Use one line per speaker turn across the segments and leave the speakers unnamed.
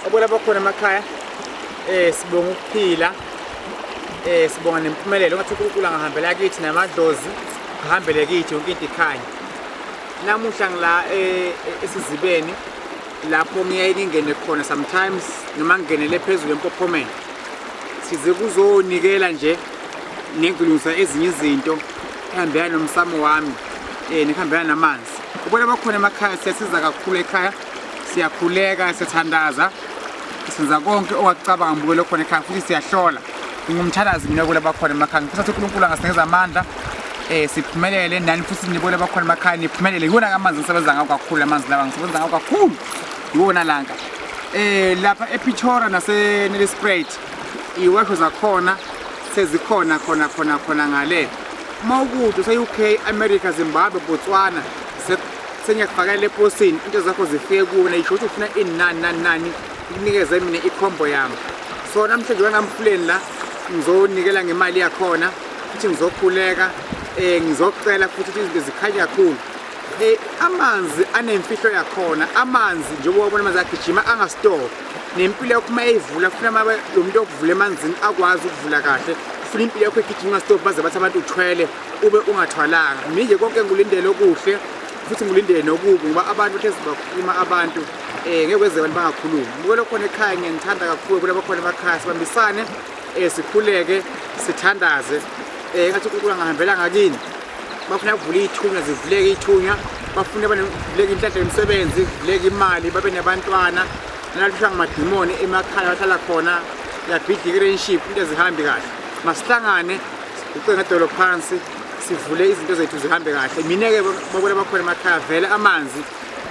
Obona bakhona emakhaya, sibonga ukuphila, sibonga nempumelelo. Ngathi uNkulunkulu angahambela kithi namadlozi ahambele kithi, yonke into ikhanye. Namuhla ngila esizibeni lapho ngiyaye ngingene khona sometimes, noma ngingenele phezulu empophomeni, size kuzonikela nje nengilungisa ezinye izinto ehambelana nomsamo wami, nekuhambelana namanzi. Ubona bakhona emakhaya, siyasiza kakhulu ekhaya, siyakhuleka, siyathandaza, senza konke ongakucabanga mbukelo khona ekhaya, futhi siyahlola. Ngingumthalazi mina kula bakhona emakhaya. Ngifisa ukuthi uNkulunkulu angasinikeza amandla, siphumelele nani, futhi nibone bakhona emakhaya niphumelele. Iwona amanzi ngisebenza ngawo kakhulu, amanzi lawa ngisebenza ngawo kakhulu, iwona lanka lapha ePitora nase Nelspruit. Iwasho zakhona sezikhona khona khona khona ngale. Uma ukude use-UK, America, Zimbabwe, Botswana, sengiyakufakela eposini, into zakho zifike kuwe. Nayisho ukuthi ufuna ini, nani nani nani, ikunikeze mina ikhombo yami. So namhlanje wangamfuleni la ngizonikela ngemali yakhona, futhi ngizokhuleka, ngizocela futhi ukuthi izinto zikhanye kakhulu. Amanzi anemfihlo yakhona, amanzi njengoba wabona amanzi agijima angastop. Nempilo yakho uma eyivula, kufuna uma lo muntu okuvula emanzini akwazi ukuvula kahle, ufuna impilo yakho igijima ingastop, baze bathi abantu uthwele ube ungathwalanga. Mina konke ngilindele okuhle, futhi ngilindele nokubi, ngoba abantu hlezi bakhuluma abantu, ngeke kwenzeke abantu bangakhulumi. Mbukelo khona ekhaya, ngiyanithanda kakhulu kulabo khona emakhaya. Sibambisane, sikhuleke, sithandaze, ngathi uNkulunkulu angahambela ngakini. Bafuna ukuvula iy'thunywa, zivuleke iy'thunywa. Bafuna banevuleke inhlanhla yemisebenzi, kuvuleke imali, babe nabantwana. Nalahlushwa ngamadimoni emakhaya bahlala khona, yabhidlika i-relationship, into ezihambi kahle. Masihlangane, siguqe ngedolo phansi, sivule izinto zethu zihambe kahle. Mina-ke babona bakhona emakhaya, vele amanzi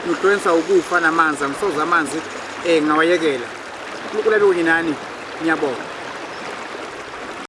ngihlukanisa ukufa namanzi, angisoze amanzi ngawayekela. uNkulunkulu abe kunye nani, ngiyabonga.